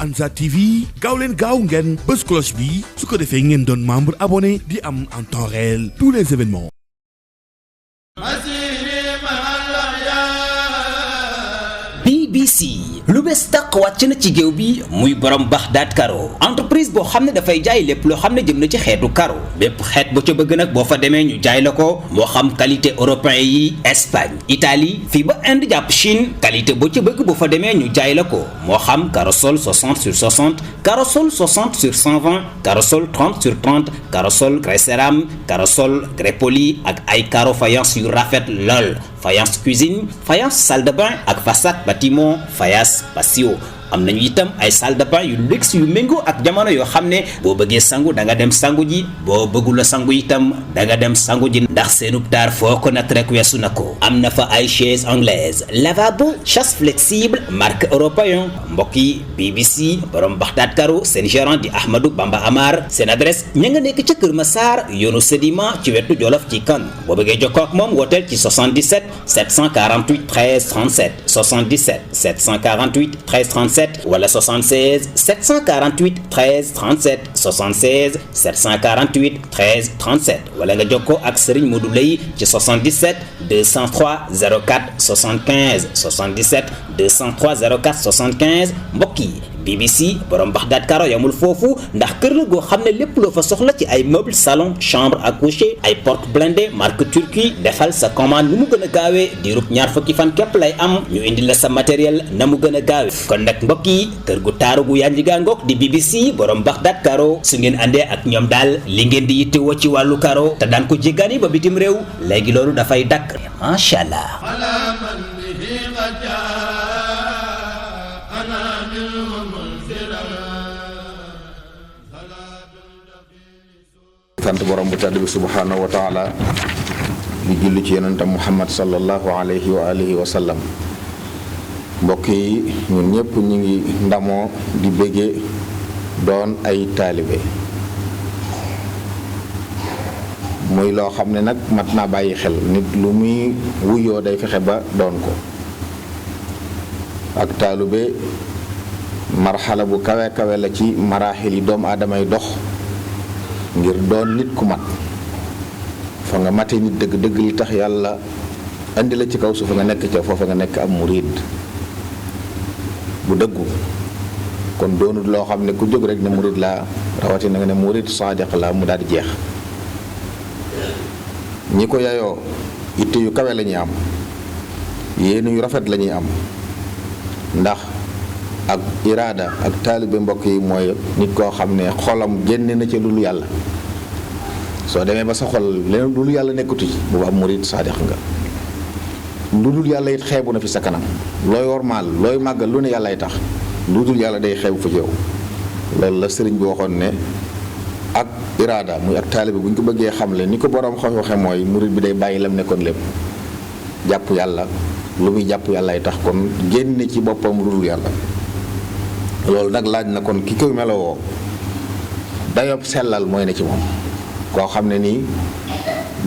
Ansar TV gaaw leen gaaw ngeen bës cloche bi su ko defee ngeen doon membre abonné di am en temps réel tous les événements. BBC lu bees tàq wàcc na ci géew bi muy borom Baghdad Caro entreprise boo xam ne dafay jaay lépp loo xam ne jëm na ci xeetu caro bépp xeet boo ca bëgg nag boo fa demee ñu jaay la ko moo xam qualité européen yi Espagne Italie fii ba Inde jàpp Chine qualité boo ca bëgg boo fa demee ñu jaay la ko moo xam Carosol 60/60 Carosol 60/120 Carosol 30/30 Carosol grès cérame Carosol grès poli ak ay caro faïence yu rafet lool faïence cuisine faïence salle de bain ak façade bâtiment faïence patio am nañu itam ay salle de bain yu luxe yu méngoo ak jamono yoo xam ne boo bëggee sangu da nga dem sangu ji boo bëggula sangu itam da nga dem sangu ji ndax seenub taar foo ko nat rek weesu na ko am na fa ay chaise anglaise lavabo chasse flexible marque européen mbokk yi BBC borom Baghdad Caro seen gérant di Ahmadou Bamba Amar seen adresse ña nga nekk ca Kër Massar yoonu Sédiment ci wetu Jolof ci kan boo bëggee jokkoo ak moom wooteel ci 77 748 13 37 77 748 13 37 wala 76 748 13 37 76 748 13 37 wala nga jokkoo ak Serigne Modou Lay ci 77 203 04 75 77 203 04 75 mbokk yi BBC borom Baghdad Caro yamul foofu ndax kër la goo xam ne lépp loo fa soxla ci ay meuble salon chambre à coucher ay porte blindée marque turquie defal sa commande nu mu gën a gaawee diirub ñaar fukki fan képp lay am ñu indi la sa matériel na mu gën a gaawee kon nag mbokk yi kër gu taaru gu yanji gaa ngoog di BBC borom Baghdad Caro su ngeen àndee ak ñoom daal li ngeen di yittewoo ci wàllu caro te daan ko jéggaani ba bitim réew léegi loolu dafay dakk macha allah. sant borom bu tedd bi subhaanahu wa taala di julli ci yonentam Muhammad sallallahu alayhi wa alihi wa sallam mbokk yi ñun ñëpp ñu ngi ndamoo di bëggee doon ay taalibe muy loo xam ne nag mat naa bàyyi xel nit lu muy wuyoo day fexe ba doon ko ak taalibe marxala bu kawe kawe la ci maraaxil yi doomu aadamay dox ngir doon nit ku mat fa nga mate nit dëgg-dëgg li tax yàlla indi la ci kaw suuf nga nekk ca foofa nga nekk am murid bu dëggu kon doonul loo xam ne ku jóg rek ne murid laa rawatina nga ne murid saadiq la mu daal di jeex ñi ko yayoo itte yu kawe la ñuy am yéen yu rafet la ñuy am ndax ak iraada ak taalibe mbokk yi mooy nit koo xam ne xolam génne na ca lu dul yàlla soo demee ba sa xol leneen lu dul yàlla nekkatu ci boobu am murid saadiq nga lu dul yàlla it xeebu na fi sa kanam looy wormaal looy màggal lu ne yàllay tax lu dul yàlla day xeebu fa yow loolu la sëriñ bi waxoon ne ak iraada muy ak taalibe bu ñu ko bëggee xamle ni ko boroom xam waxe mooy murid bi day bàyyi lam nekkoon lépp jàpp yàlla lu muy jàpp yàllay tax kon génne ci boppam lu dul yàlla loolu nag laaj na kon ki koy melowoo dayob sellal mooy ne ci moom koo xam ne nii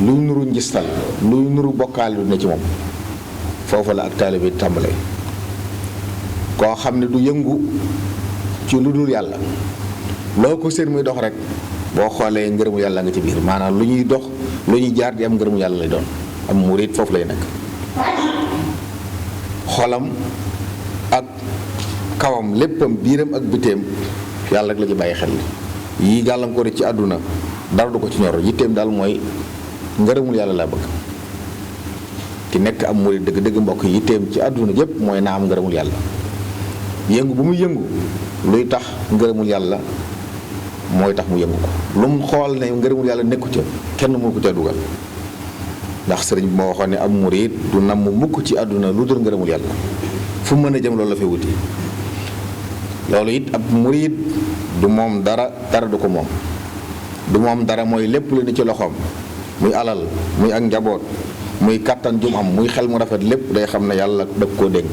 luy nuru njistal luy nuru bokkaal du ne ci moom foofu la ak taalibe bi tàmbalee koo xam ne du yëngu ci lu dul yàlla loo ko seen muy dox rek boo xoolee ngërëmu yàlla nga ci biir maanaam lu ñuy dox lu ñuy jaar di am ngërëmu yàlla lay doon am murid foofu lay nekk xolam ak kawam léppam biiram ak biteem yàlla rek la ci bàyyi xel yii gàllankoor ci àdduna dara du ko ci ñor yitteem daal mooy ngërëmul yàlla laa bëgg ki nekk am murid dëgg-dëgg mbokk yitteem ci àdduna yépp mooy naa am ngërëmul yàlla yëngu bu muy yëngu luy tax ngërëmul yàlla mooy tax mu yëngu ko lu mu xool ne ngërëmul yàlla nekku ca kenn mënu ko ca dugal ndax sëriñ bi moo waxoon ne am murid du namm mukk ci àdduna lu dul ngërëmul yàlla fu mën a jëm loolu la fay wuti loolu it ab murid du moom dara dara du ko moom du moom dara mooy lépp lu ne ci loxoom muy alal muy ak njaboot muy kàttan jum am muy xel mu rafet lépp day xam ne yàlla daf koo dénk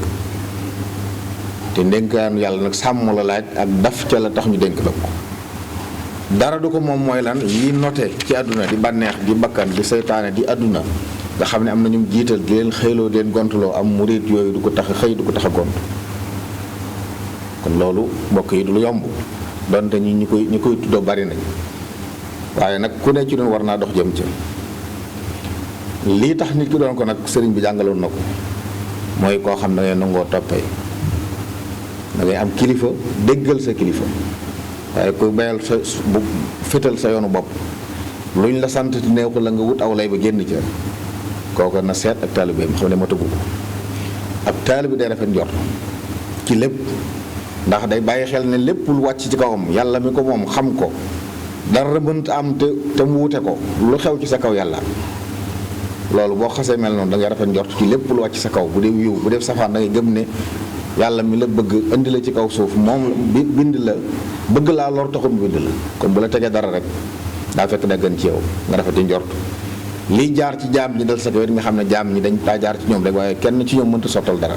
te ndénkaanu yàlla nag sàmm la laaj ak daf ca la tax ñu dénk la ko dara du ko moom mooy lan yi note ci àdduna di bànneex di bakkan di seytaane di àdduna nga xam ne am na ñu jiital di leen xëyloo di leen gontuloo am murid yooyu du ko tax a xëy du ko tax a gont kon loolu mbokk yi du lu yomb donte ñi koy tuddoo bari nañ waaye nag ku ne ci doon war naa dox jëm ci lii tax nit ki doon ko nag sëriñ bi jàngaloon na ko mooy koo xam ne ngay nangoo toppee da ngay am kilifa déggal sa kilifa waaye ku bayal sa bu fétal sa yoonu bopp luñ la sant ti neexul la nga wut aw lay ba génn ca kooku na seet ak taalibeem xam ne matagu ko ab taalibe day rafet njort ci lépp ndax day bàyyi xel ne lépp lu wàcc ci kawam yàlla mi ko moom xam ko dara mënta am te mu wute ko lu xew ci sa kaw yàlla loolu boo xasee mel noonu da ngay rafet njort ci lépp lu wàcc sa kaw bu dee yiw bu dee safaan da ngay gëm ne yàlla mi la bëgg indi la ci kaw suuf moom bind la bëgg laa lor taxul mu bind la kon bu la tegee dara rek daa fekk da gën ci yow nga rafeti njort liy jaar ci jaam ñi dal sa kaw it nga xam ne jaam ñi dañ daa jaar ci ñoom rek waaye kenn ci ñoom mënta sottal dara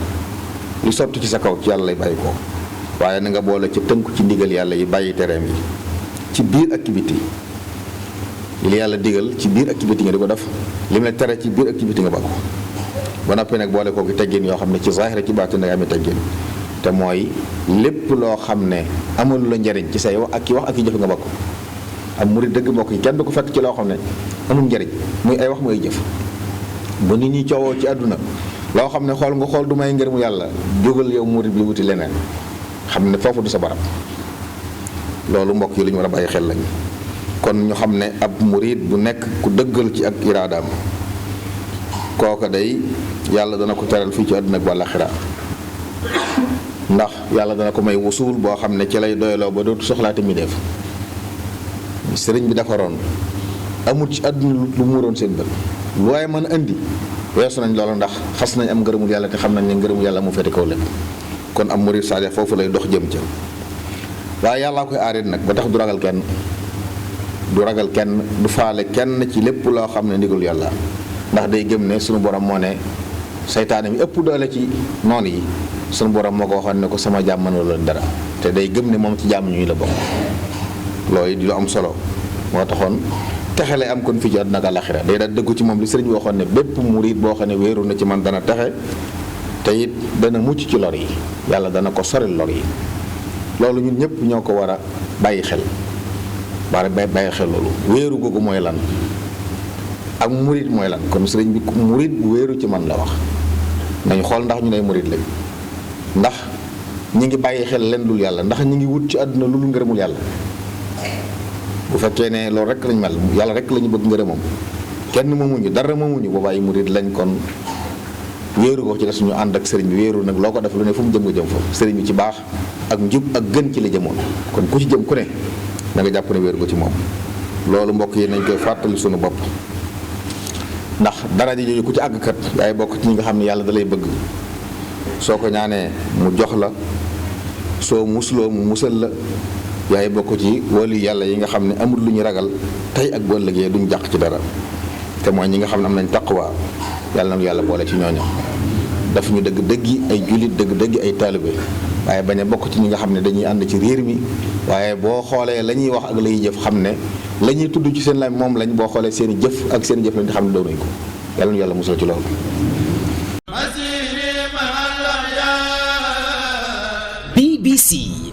li sotti ci sa kaw ci yàlla lay bàyyi ko waaye na nga boole ci tënku ci ndigal yàlla yi bàyyi tereem yi ci biir activité yi li yàlla digal ci biir activité nga di ko def li mu la tere ci biir activité nga ba ko ba noppi nag boole kooku teggin yoo xam ne ci zaahir ci baatin nga amee teggin te mooy lépp loo xam ne amul la njariñ ci say wax ak i jëf nga ba ko am murid dëgg mbokk yi kenn du ko fekk ci loo xam ne amul njariñ muy ay wax muy ay jëf bu nit ñi coowoo ci àdduna loo xam ne xool nga xool du may ngërëmu yàlla jógal yow murid bi wuti leneen xam ne foofu du sa barab loolu mbokk yi lu ñu war a bàyyi xel lañu kon ñu xam ne ab murid bu nekk ku dëggal ci ak iraadaam kooka day yàlla dana ko teral fii ci àdduna ak àllaaxira ndax yàlla dana ko may wusuul boo xam ne ci lay doyloo ba dootu soxlaate mi def sëriñ bi dafa roon amul ci àdduna lu muuroon seen bët lu waaye mën a indi weesu nañ loolu ndax xas nañ am ngërëmul yàlla te xam nañ ne ngërëmul yàlla mu fete kaw lépp kon am murid saadiq foofu lay dox jëm ca waaye yàllaa koy aarit nag ba tax du ragal kenn du faale kenn ci lépp loo xam ne ndigal yàlla ndax day gëm ne sunu borom moo ne seytaane mi ëpp doole ci noonu yi sunu borom moo ko waxoon ne ko sama jàmm mënul leen dara te day gëm ne moom ci jàmm ñuy la bokk loolu di lu am solo moo taxoon texe lay am kon fii ci àdduna ak àllaaxira day daal dëggu ci moom li sëriñ bi waxoon ne bépp murid boo xam ne wéeru na ci man dana texe te it dana mucc ci lor yi yàlla dana ko soril lor yi loolu ñun ñëpp ñoo ko war a bàyyi xel bàyyi xel loolu wéeru googu mooy lan ak murid mooy lan kon sëriñ bi murid wéeru ci man la wax nañu xool ndax ñu ne murid lañ ndax ñi ngi bàyyi xel leen dul yàlla ndax ñi ngi wut ci àdduna lu ngërëmul yàlla bu fekkee ne loolu rek lañ mel yàlla rek lañu bëgg ngërëmam kenn moomuñu dara moomuñu boobaa yi murid lañ kon wéeru ko ci des ñu ànd ak sëriñ bi wéeru nag loo ko def lu ne fu mu jëm nga jëm foofu sëriñ bi ci baax ak njub ak gën ci la jëmoon kon ku ci jëm ku ne da nga jàpp ne wéeru ko ci moom loolu mbokk yi nañ koy fàttali suñu bopp ndax dara ji jooju ku ci àgg kat yaay bokk ci ñi nga xam ne yàlla da lay bëgg soo ko ñaanee mu jox la soo musloo mu musal la yaay bokk ci wali yàlla yi nga xam ne amul lu ñu ragal tey ak bu ëllëgee duñ jàq ci dara te mooy ñi nga xam ne am nañ taqwa yàlla nañu yàlla boole ci ñooñu daf ñu dëgg dëggi ay jullit dëgg dëggi ay taalibe waaye bañ a bokk ci ñi nga xam ne dañuy ànd ci réer mi waaye boo xoolee la ñuy wax ak la ñuy jëf xam ne la ñuy tudd ci seen la moom lañ boo xoolee seen i jëf ak seen i jëf lañ di xam ne doon nañ ko yàlla nañu yàlla musal ci loolu. BBC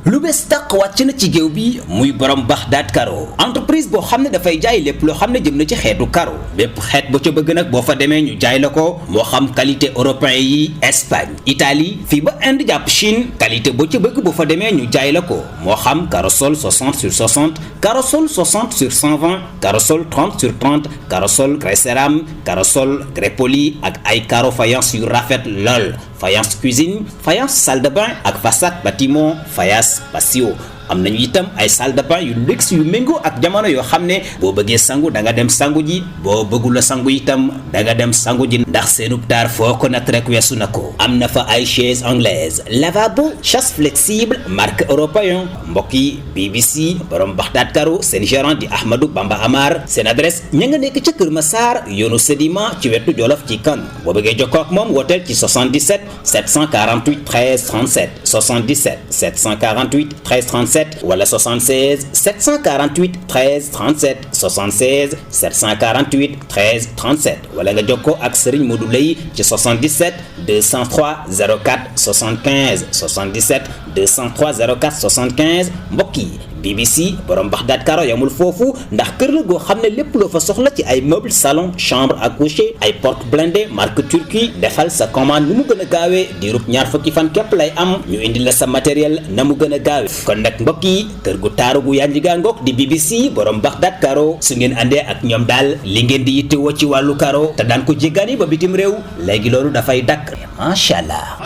lu bees tàq wàcc na ci géew bi muy borom Baxdaat Karo entreprise boo xam ne dafay jaay lépp loo xam ne jëm na ci xeetu karo bépp xeet boo ca bëgg nag boo fa demee ñu jaay la ko moo xam qualité européen yi Espagne Italie fii ba Inde jàpp Chine qualité boo ca bëgg boo fa demee ñu jaay la ko moo xam Karosol 60/60 Karosol 60/120 Karosol 30/30 Karosol grès cérame Karosol grès poli ak ay caro faïence yu rafet lool faïence cuisine faïence salle de bain ak façade bâtiment faïence patio am nañu itam ay salle de bain yu luxe yu méngoo ak jamono yoo xam ne boo bëggee sangu da nga dem sangu ji boo bëggula sangu itam da nga dem sangu ji ndax seenub taar foo ko nat rek weesu na ko am na fa ay chaise anglaise lavabo chasse flexible marque européen mbokk yi BBC borom Baxdaat Karo seen gérant di Ahmadou Bamba Amar seen adresse ña nga nekk ca Kër Massar yoonu Sédiment ci wetu Jolof ci kan boo bëggee jokkoo ak moom wooteel ci 77 748 13 37 77 748 13 37 wala 76 748 13 37 76 748 13 37 wala nga jokkoo ak Serigne Modou Lay ci 77 203 04 75 77 203 04 75 mbokk yi BBC borom Baxdaat Karo yamul foofu ndax kër la goo xam ne lépp loo fa soxla ci ay meubles salon chambre à coucher ay porte blindée marque Turquie defal sa commande nu mu gën a gaawee diirub ñaar fukki fan képp lay am ñu indi la sa matériel na mu gën a gaawee kon nag mbokk yi kër gu taaru gu yanji gaa ngoog di BBC borom Baxdaat Karo su ngeen àndee ak ñoom daal li ngeen di yittewoo ci wàllu karo te daan ko jéggaani ba bitim réew léegi loolu dafay dakk macha allah.